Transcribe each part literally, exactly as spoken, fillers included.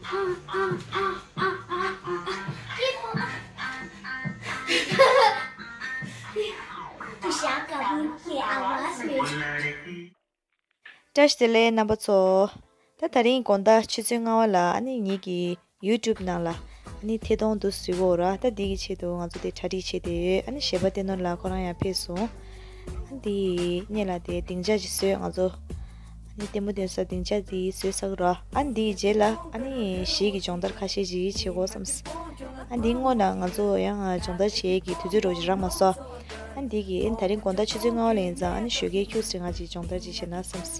བཀྲ་ཤིས་བདེ་ལེགས་རྣམ་པ་ཚོ། ད་དེ་རིང་དགོང་དག་ཆུ་ཚོད་ལྔ་པ་ལ་ཨ་ནི་ངེད་ཀྱི་ཡུ་ཊུབ་ནང་ལ་ཨ་ནི་ཐད་གཏོང་འདི་བཟོས་ཡོད་ར། ད་འདི་གི་ཆེད་དུ་ང་ཚོ་དེ་གྲ་སྒྲིག་བྱས་ཏེ་ཡོད། ཨ་ནི་གཞས་པ་བསྟན་ནོར་ལགས་ཁོ་རང་ཡང་ཕེབས་སོང་། ཨ་འདི་སྔོན་ལ་དེ་སྡིངས་ཆ་ཅིག་བཟོས། ང་ཚོ་ཨ་ནི་ལྟད་མོ་སྟོན་ས་སྡིངས་ཆ་འདི་བཟོས་ཚར་ར། ཨ་འདིའི་རྗེས་ལ་ཨ་ནི་གཞས་ཀྱི་སྦྱོང་བརྡར་ཁ་ཤས་ཅིག་བྱེད་དགོས་བསམས། ཨ་འདི་སྔོན་ལ་ང་ཚོ་ཡང་སྦྱོང་བརྡར་བྱེད་ཀྱི་དུས་ཚོད་འདྲ་ཅིག་རག་མ་སོང་། ཨ་འདི་གི་ཨ་ནི་དེ་རིང་དགོང་དག་ཆུ་ཚོད་ལྔ་པ་ལ་ཡིན་ཙང་ཨ་ནི་ཞོགས་ཀའི་ཁྱུག་ཙམ་ང་ཅིག་སྦྱོང་བརྡར་ཅིག་བྱེད་ན་བསམས།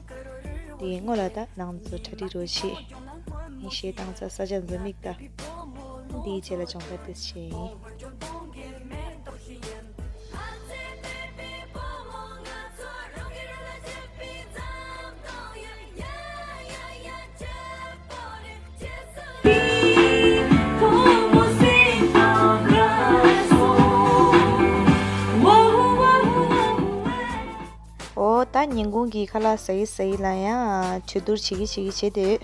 དེ་སྔོན་ལ་ད་ནང་ཚོ་གྲ་སྒྲིག་རོགས་བྱེད། ཨ་ནི་གཞས་བཏང་ཚར་ས་ཆ་ཚོ་མིག་ལྟ། ཨ་འདིའི་རྗེས་ལ་སྦྱོང་བརྡར་དེ་བྱེད་ཡིན། འོ་ད་ཉིན་གུང་གི་ཁ་ལག་ཟ་ཡི་ཟ་ཡི་ལ་ཡང་གྲོས་བསྡུར་བྱེད་ཀྱི་བྱེད་ཀྱི་བྱེད་དེ།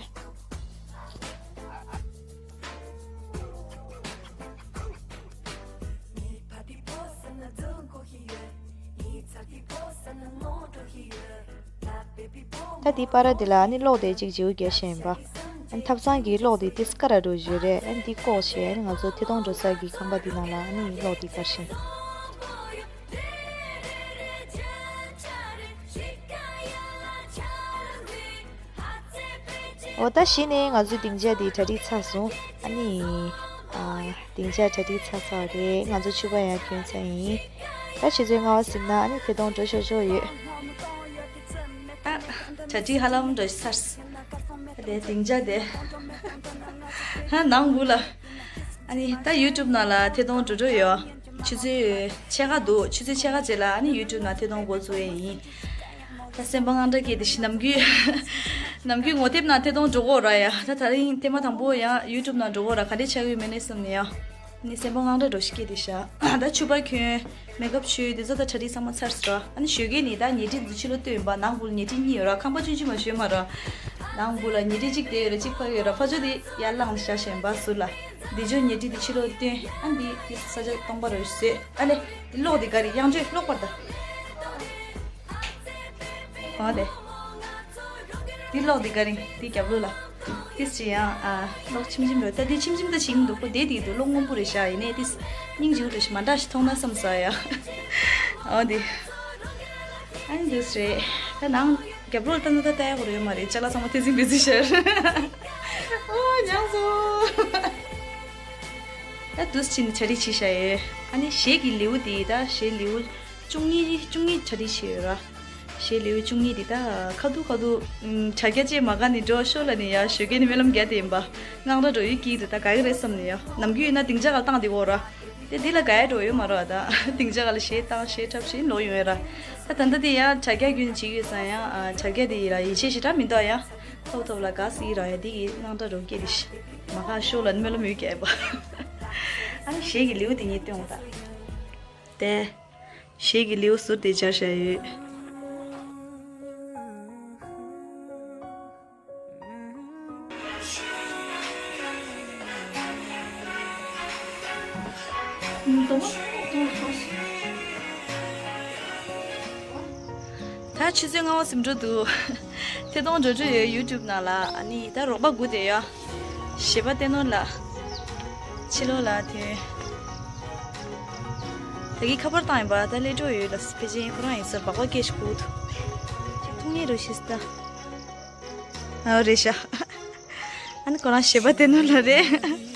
ད་འདི་པར་འདི་ལ་ཨ་ནི་གློག་དེ་གཅིག་བརྗེ་པོ་རྒྱག་བཞིན་པ། ཨ་ནི་ཐབ་ཚང་གི་གློག་དེ་ཏིས་ཀ་ར་འགྲོ་བཞིན་རེད། ཨ་ནི་འདི་བཀོག་བྱས་ཨ་ནི་ང་ཚོ་ཐད་གཏོང་འགྲོ་ས་གི་ཁང་པ་འདི་ནང་ལ་ཨ་ནི་གློག་དེ་སྤར་བཞིན། འོ་ད་གཞི་ནས་ང་ཚོའི་སྡིངས་ཆ་འདི་གྲ་སྒྲིག་ཚར་སོང་། ཨ་ནི། ཨ། སྡིངས་ཆ་གྲ་སྒྲིག་ཚར་ཚར་བ་རེད། ང་ཚོ་ཕྱུ་པ་ཡང་གྱོན་ཚར་ཡིན། ད་ཆུ་ཚོད་ལྔ་པ་ཟིན་ན་ཨ་ནི་ཐད་གཏོང་འགྲོ་ཆོག་ཆོག་ཡོད། ཨ། གྲ་སྒྲིག་ཧ་ལམ་འགྲོ་ཚར། ཨ་དེ་སྡིངས་ཆ་དེ། ཧ་ནང་བུ་ལ། ཨ་ནི་ད་ཡུ་ཊུབ་ནང་ལ་ཐད་གཏོང་འགྲོ་འགྲོ་ཡོད། ཆུ་ཚོད་ཕྱེད་ཀ་འདུག་ཆུ་ཚོད་ཕྱེད་ཀ་རྗེས་ལ་ཨ་ནི་ཡུ་ཊུབ་ནང་ཐད་གཏོང་འགོ་བཙུགས་ཡས་ཡིན། ད་སེམས་པ་དངངས་སྐྲག་སྐྱེས་ཏེ་ཤི། ནམ་རྒྱུན། ནམ་རྒྱུན་ངོ་དེབ་ནང་ཐད་གཏོང་འགྲོ་གོ་ར་ཡ། ད་ད་རིང་ཐེངས་མ་དང་པོ་ཡང་ཡུ་ཊུབ་ནང་འགྲོ་གོ་ར། ག་འདྲས་ཆགས་ཡོད་མེད་ནས་བསམ་ནས་ཡ། ནི་སེམས་པ་དངངས་སྐྲག་འགྲོ་ཞིག་སྐྱེས་ཏེ་ཤ། ད་ཕྱུ་པ་གྱོན། མེག་ཨབ་བྱོས། དེ་ཚོ་ད་གྲ་སྒྲིག་ཚང་མ་ཚར་སོང་ར། ཨ་ནི་ཞོགས་ཀས་ནི་ད་ཉལ་ཁྲི་འདི་ཕྱི་ལོགས་སྟོན་པ། ནང་བུ་ལ་ཉལ་ཁྲི་གཉིས་ཡོད་ར། ཁང་པ་ཆུང་ཆུང་མ་ཞོན་མ་ར། ནང་བུ་ལ་ཉལ་ཁྲི་གཅིག་དེ་ཡོད་ར། གཅིག་ཕ་གི་ཡོད་ར། ཕ་ཆོས་དེ་ཡར་བླངས་ནས་བཞག་བཞིན་པ་ཟུར་ལ། འདི་ཆོ་ཉལ་ཁྲི་འདི་ཕྱི་ལོགས་སྟོན། ཨ་འདི་འདི་ས་ཆ་སྟོང་པ་རུ་བཟོས། ཨ་ལེ། འདི་གློག་འདི་ག་རེ་ཡང་བཅོས་གློག་པར་ད། གང་ལེ། འདི་གློག་འདི་ག་རེ་འདི་རྒྱབ་ལོགས་ལ། ཏིས་ཅི་ཡང་ཨ་གློག་ཆིམ་ཆིམ་རུ། ད་འདི་ཆིམ་ཆིམ་ད་ཆིམ་འདུག་པོ་དེ་འདི་འདུག་གློག་སྔོན་པོ་རེ་བཞག་ཡིན་ནའི་ཏིས་སྙིང་རྗེ་པོ་རེ་ཞིག་མ་འདྲ་ཞིག་མཐོང་ན་བསམ་ས་ཡ། འོ་འདི། ཨ་ནི་འདུག་སེ་རེད། ད་ནང་རྒྱབ་ལོགས་ལ་ལྟ་ན་ད་ལྟ་ཡག་པོ་རེད་མ་རེད། ཅ་ལག་ཚང་མ་ཐེ་ཚིམ་བེ་ཚིམ་ཤར། ཨོ་མྱངས་སོང་། ད་འདུག་སེ་ཕྱིན་ནས་གྲ་སྒྲིག་བྱས་བཞག་ཡོད། ཨ་ནི་གཞས་ཀྱི་ལེའུ་དེ་ད་གཞས་ལེའུ་བཅུ་གཉིས་བཅུ་གཉིས་གྲ་སྒྲིག་བྱས་ཡོད་ར། གཞས་ལེའུ་བཅུ་གཉིས་དེ་ད་ཁ་ཐུག་ཁ་ཐུག་ཨུམ། དྲ་རྒྱ་ཅེས་མ་དགའ་ནི་འགྲོ་ཤོག་ལ་ནི་ཡ་ཞོགས་ཀས་ནི་སྨོན་ལམ་རྒྱག་དེ་ཡིན་པ། དངངས་སྐྲག་འགྲོ་ཡོད་ཀྱི་རེད། ད་དགའ་གི་རེད་བསམ་ནི་ཡ། ནམ་རྒྱུན་ཡིན་ན་སྡིངས་ཆ་ག་ལ་བཏང་དེ་གོ་ར། དེ་འདི་ལ་དགའ་ཡ་འགྲོ་ཡོད་མ་རོགས་ད། སྡིངས་ཆ་ག་ལ་གཞས་བཏང་གཞས་འཁྲབ་བཞིན་ལོག་ཡོང་ཡ་ར། ད་ད་ལྟ་དེ་ཡ་དྲ་རྒྱ་བརྒྱུད་ནས་བྱེད་ཀྱི་ཡོད་ཙང་ཡ། ཨ། དྲ་རྒྱ་དེ་ཡི་ལ་ཡིད་ཆེས་ཞེ་དྲག་མི་འདུག་ཡ། ཐོབ་ཐོབ་ལ་དགའ་སི་ར་ཡ། དེ་གི་དངངས་སྐྲག་འགྲོ་སྐྱེ་དེ་ཤི། མ་ཁ་ཤོག་ལ་སྨོན་ལམ་ཡོད་ཀྱི་ཨེ་པ། ཨ་ནི་གཞས་ཀྱི་ལེའུ་དེ་ངས་སྟོན་འོང་ད། དེ། གཞས་ཀྱི་ལེའུ་ཟུར་དེ་སྦྱར་བཞག་ཡོད། ད་ཆུ་ཚོད་ལྔ་པ་ཟིན་འགྲོ་འདུག་ཐད་གཏོང་འགྲོ་འགྲོ་ཡོད་ཡུ་ཊུབ་ནང་ལ། ཨ་ནི་ད་རོགས་པ་དགུ་དེ་ཡོད། གཞས་པ་བསྟན་ནོར་ལགས། ཕྱི་ལོགས་ལ་དེ། ད་གི་ཁ་པར་བཏང་ཡིན་པ། ད་སླེབས་འགྲོ་ཡོད་ལ། ཕལ་ཆེར་ཁོ་རང་ཡིན་ས་སྦག་སྦག་སྐད་ཞིག་གོ་འདུག་ཅིག་ཐུག་ཉེ་རུ་ཤི་སྟ། ཨ་རེད་ཤག་ཨ་ནི་ཁོ་རང་གཞས་པ་བསྟན་ནོར་ལགས་རེད།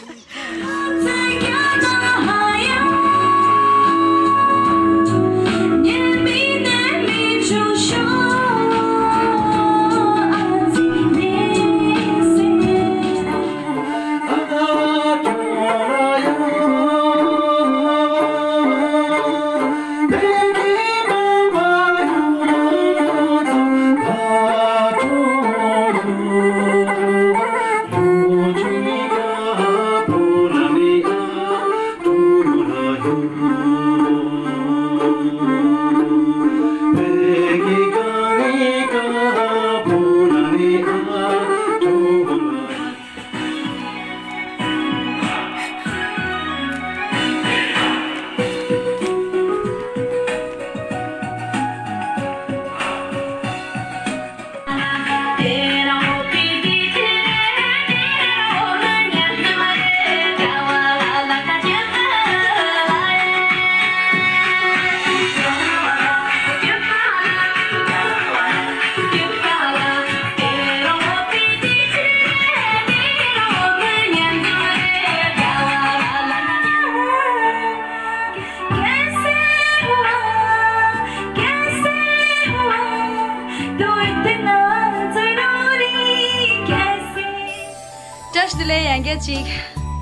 བཀྲ་ཤིས་བདེ་ལེགས་ཡང་བསྐྱར་ཅིག་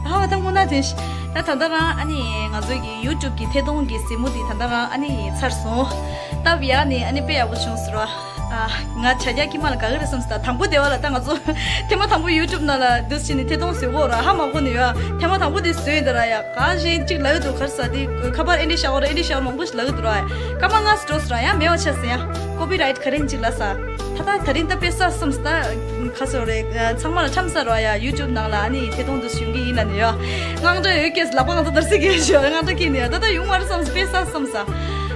ཨ་ད་དངོས་གནས་དེ་ད་ད་ལྟ་རང་ཨ་ནི་ང་ཚོའི་གི་ཡུ་ཊུབ་གི་ཐད་གཏོང་གི་གཟིགས་མོ་དེ་ད་ལྟ་རང་ཨ་ནི་ཚར་སོང་། སྟབས་ཡག་ནི་ཨ་ནི་དཔེ་ཡག་པོ་བྱུང་ཟེར་བ། ཨ་ང་བྱ་རྒྱག་ཁྱི་མ་ལ་དགའ་གི་རེད་བསམ་སོང་། ད་དང་པོ་དེ་བ་ལ་ད་ང་ཚོ་ཐེངས་མ་དང་པོ་ཡུ་ཊུབ་ནང་ལ་འདུག་ཕྱིན་ནི་ཐད་གཏོང་བཟོས་གོ་ར་ཧ་མ་གོ་ནི་ཡོད། ཐེངས་མ་དང་པོ་དེ་བཟོས་ཡིན་ད་ར་ཡ་གང་ཞིག་ཅིག་ལབ་ཡོད་འདུག་ག་རེ་ཟ་དེ་ཁ་པར་ཨེ་འདྲས་བཞག་གོ་ར་ཨེ་འདྲས་བཞག་གོ་ར་མང་པོ་ཞིག་ལབ་ཡོད་འདུག་ར་ཡ་སྐར་མ་ལྔ་ཙམ་འགྲོ་སོང་ར་ཡ་མེད་པ་ཆགས་སོང་ཡ། ཀོ་པི་རའིཊ་ག་རེ་ཡིན་ཅིག་ལབ་ས། ད་ད་ད་རིང་ད་དཔེ་ས་བསམ་སོང་། ད་ག་ཟེར་རེད། ཚང་མ་ལ་ཁྲམ་ས་རོ་ཡ་ཡུ་ཊུབ་ནང་ལ་ཨ་ནི་ཐད་གཏོང་དུ་ཞུགས་ཀྱི་ཡིན་ལ་ནི་ཡོ། དངངས་སྐྲག་ཡོད་སྐད་ལག་པ་ང་ཚོ་འདར་སིག་གི་ཞོ་དངངས་སྐྲག་སྐྱེས་ནི་ཡོ། ད་ད་ཡོང་མ་རེད་བསམ་སོང་། དཔེ་ས་བསམ་ས།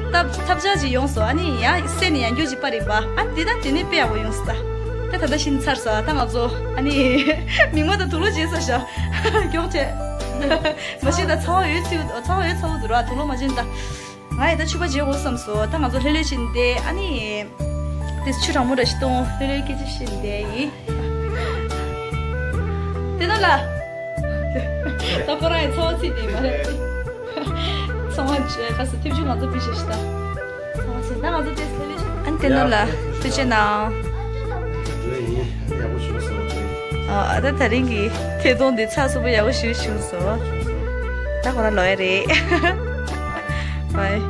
ད་ཐབས་ཆག་ཅིག་ཡོང་སོང་ཨ་ནི་ཡ་སེ་ནི་ཡང་འགྱོད་ཅིག་པ་རིམ་པ་ཨ་དེ་ད་དེ་ནི་དཔེ་ཡག་པོ་ཡོང་སོང་། ད་ད་ད་ད་ཤིན་ཚར་སོང་། ད་ང་ཚོ་ཨ་ནི་མིག་མ་ད་དུག་ལོག་བྱས་ས་ཞོ་མགྱོགས་བྱས། མ་གཞི་ད་ཚ་བ་ཡོད་སིའུ་ཚ་བ་ཡོད་ཚ་བོ་དུ་ར་དུག་ལོག་མ་བྱིན་ད། ང་ཡི་ད་ཕྱུ་པ་བརྗེ་དགོས་བསམ་སོང་། ད་ང་ཚོ་ལྷོད་ལྷོད་བྱས་ནས་བསྡད་ཨ་ནི། དེ་ཆུ་གྲང་མོ་འདྲ་ཞིག་བཏུང་ལྷོད་ལྷོད་སྐད་ཆ་བཤད་ནས་བསྡད་ཡིན། དེ་ནོ་ལ། ད་ཁོ་རང་ཡི་ཚོགས་ཚིག་དེ་མ་རེད། ཚོང་བ་ཁ་སང་ཐེབས་ཆུ་ང་ཚོ་ཕུལ་ཤག་ཤི་ད། ཚོང་བ་ཞིག་ད་ང་ཚོ་དེ་ལྷོད་ལྷོད་བྱས། ཨ་ནི་དེ་ནོ་ལ་ཐུགས་རྗེ་གནང་། ཨ་ད་ད་རིང་གི་ཐད་གཏོང་འདི་ཚགས་ཚུད་པོ་ཡག་པོ་ཞིག་བྱུང་སོང་། ད་ཁོ་རང་ལོག་ཡ་རེད། བའི།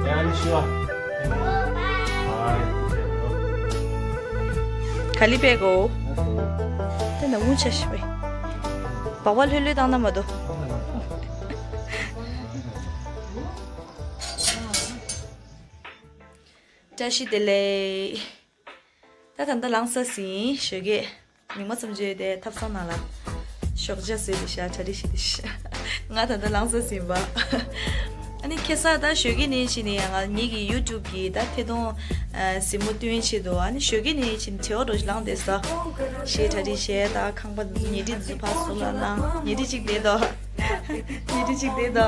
ག་ལི་པེ་གོ། དེ་ན་འུ་ཆ་ཤི་བའི། བག་བ་ལྷོད་ལྷོད་བཏང་ན་མ་དོ། བཀྲ་ཤིས་བདེ་ལེགས། ད་ད་ལྟ་ལངས་ས་ཟིན་ཞོགས་ཀས། མིག་མ་ཙམ་བརྗོད་དེ་ཐབ་ཚང་ནང་ལ་ཞོགས་ཇ་བཟོས་ཏེ་ཤ་གྲ་སྒྲིག་བྱས་ཏེ་ཤ། ང་ད་ལྟ་ལངས་ས་ཟིན་པ། ཨ་ནི་ཁ་སང་ད་ཞོགས་ཀས་ནས་ཕྱིན་ནས་ཡང་ང་ངེད་ཀྱི་ཡུ་ཊུབ་ཀྱི་ད་ཐད་གཏོང་གཟིགས་མོ་སྟོན་ཆེད་དུ་ཨ་ནི་ཞོགས་ཀས་ནས་ཕྱིན་བྲེལ་བ་འགྲོ་ཞིག་ལངས་བསྡད་ས། ཞེས་གྲ་སྒྲིག་བྱས་ད་ཁང་པ་ཉལ་ཁྲི་འཛུལ་ཕར་ཟུར་ལ་ལངས་ཉལ་ཁྲི་གཅིག་བསྡད་དོ། ཉལ་ཁྲི་གཅིག་བསྡད་དོ།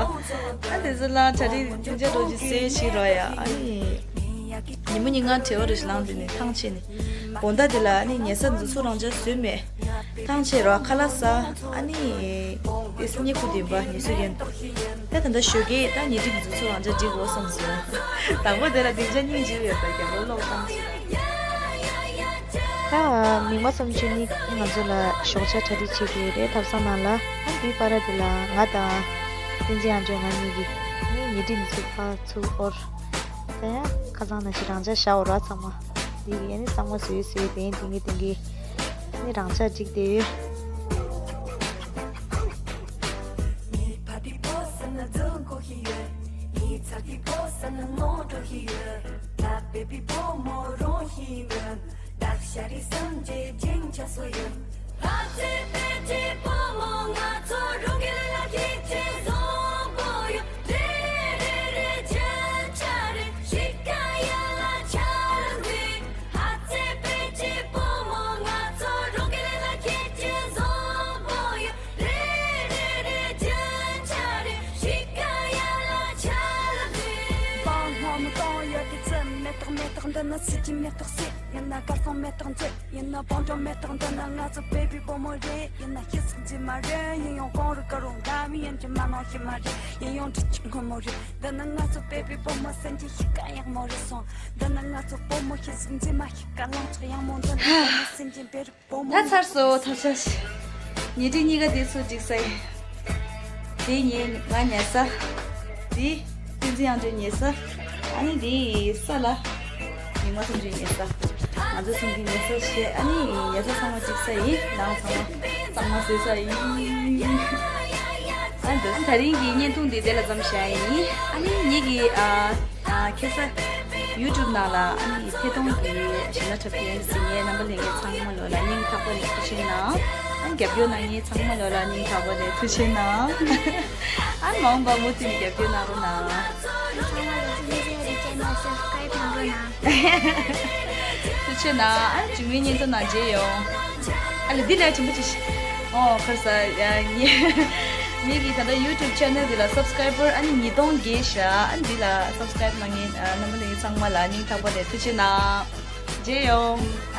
ཨ་དེ་ཚོ་ལ་གྲ་སྒྲིག་སྟོན་ཆ་འགྲོ་རྒྱུ་སེ་བྱེད་རོགས་ཡ་ཨ་ནི། ཉིན་མོ་ཉིན་གང་བྲེལ་བ་རུ་ཞིག་ལངས་དུས་ནས་ཐང་ཆད་ནས། དགོང་དག་དེ་ལ་ཨ་ནི་ཉལ་ས་འཛུལ་ཚུགས་རང་འཇགས་བཟོས་མེད། ཐང་ཆད་རོགས་ཁ་ལག་ཟ་ཨ་ནི། དེ་སི་ཉེ་ཁུ་དེ་འབའ་ཉལ་ས་རྒྱན། ད་ད་ལྟ་ཞོགས་ཀས་ད་ཉལ་ཁྲི་གི་འཛུལ་ཚུགས་རང་འཇགས་འགྲིག་དགོས་བསམ་སོང་། དང་པོ་དེ་ལ་སྡིངས་ཆ་སྙིང་རྗེ་ཡོད་པ་རྒྱབ་ལོག་བཏང་ཆེད། ད་མིག་མ་ཙམ་ཆུ་ནི་ང་ཚོ་ལ་ཞོགས་ཇ་གྲ་སྒྲིག་བྱེད་དགོས་རེད་ཐབ་ཚང་ནང་ལ། ཨ་འདིའི་བར་དེ་ལ་ང་དང་། བསྟན་འཛིན་ཨ་འཇོ་ང་གཉིས་ཀྱིས་ནི་ཉལ་ཁྲི་འཛུལ་ཚུགས་ཕར་ཚུར་འོར། དེ་ཡང་ཁ་སང་ནང་བཞིན་རང་འཇགས་བཞག་འོ་ར་ཚང་མ། འདི་ཡིན་ནི་གཙང་མ་བཟོས་བཟོས་དེ་ཡིན་དེ་ངེས་དེ་ངེས། ནི་རང་འཇགས་ཅིག་དེ་ཡོད། འདི་ནི་སྲིད་ཀྱི་མེ་ཏོག་སྲིད། ཡིན་ན་གར་སོང་མེ་ཏོག་འཛིན། ཡིན་ན་བང་སྒྲོག་མེ་ཏོག་འཛིན་ན་ང་ཚོ་བེ་བི་བུ་མོ་རེད། ཡིན་ན་ཤི་སྲིད་འཛིན་མ་རེད། ཡིན་ཡང་གོང་རུ་དཀར་རོང་འདྲ་མི་ཡིན་གྱི་མ་ནང་ཤི་མ་རེད། ཡིན་ཡང་འབྲི་གཅིག་སྔོན་མོ་རེད། འདི་ནི་ང་ཚོ་བེ་བི་བུ་མོ་སེམས་ཀྱི་གཤིས་ཀ་ཡག་མོ་རེད་སོང་། འདི་ནི་ང་ཚོ་བུ་མོ་ཤི་སྲིད་འཛིན་མ་གཤིས་ཀ་ལང་ཚོ་ཡག་མོ་འདི་ནི་བུ་མོ་སེམས་ཀྱི་བེ་རི། ད་ཚར་སོ་ཐབས་ཆག་ཤི། ཉལ་ཁྲི་གཉིས་ཀ་དེ་ཚུར་སྒྲིག་ས་ཡིན། དེ་ངས་ང་ཉལ་ས། དེ་བསྟན་འཛིན་ཨ་འདྲའི་ཉལ་ས། ཨ་ནི་དེ་ས་ལ། ཉི་མ་ཐུང་ཅུའི་ཉལ་ས། ང་ཚོ་གསུམ་གྱི་ཉལ་ས་བྱས་ཨ་ནི་ཉལ་ས་ཚང་མ་སྒྲིག་ས་ཡིན་ནང་ཚང་མ་གཙང་མ་བཟོས་ས་ཡིན། ཨ་འདི་ད་རིང་གི་བརྙན་ཐུང་འདི་དེ་ལ་མཚམས་བཞག་ཡིན། ཨ་ནི་ངེད་ཀྱི་ཨ། ཨ་ཁ་སང་ཡུ་ཊུབ་ནང་ལ་ཨ་ནི་ཐད་གཏོང་གི་ཞིང་ལ་འཁྲབ་མཁན་གཟིགས་མཁན་རྣམ་པ་ལྷན་རྒྱས་ཚང་མ་ལོ་ལ་སྙིང་ཐག་པ་ནས་ཐུགས་རྗེ་གནང་། ཨ་ནི་རྒྱབ་སྐྱོར་གནང་མཁན་ཚང་མ་ལོ་ལ་སྙིང་ཐག་པ་ནས་ཐུགས་རྗེ་གནང་། ཨ་མ་འོངས་པ་མུ་མཐུད་ནས་རྒྱབ་སྐྱོར་གནང་རོགས་གནང་། ཚང་མ་ལོ་ཚོད་མི་ཚེ་རིག་ཅན་ལ་སབ་སི་ཀ་རེབ་གནང་རོགས་གནང་། ཐུགས་རྗེ་གནང་། ཨ་ནི་རྗེས་མའི་བརྙན་ཐུང་ནང་མཇལ་ཡོང་། ཨ་ལེ་འདི་ལ་དྲན་པ་ཅིག་ཨོ་ཁར་ས་ཡ་ངེད་ངེད་ཀྱི་ད་ལྟ་ཡུ་ཊུབ་ཆེ་ནལ་འདི་ལ་སབ་སི་ཀ་རའི་བར་ཨ་ནི་ཉིས་སྟོང་བརྒལ་ཤག་ཨ་འདི་ལ་སབ་སི་ཀ་རའིབ་གནང་མཁན་ཨ་རྣམ་པ་ལྷན་རྒྱས་ཚང་མ་ལ་སྙིང་ཐག་པ་ནས་ཐུགས་རྗེ་གནང་། མཇལ་ཡོང་།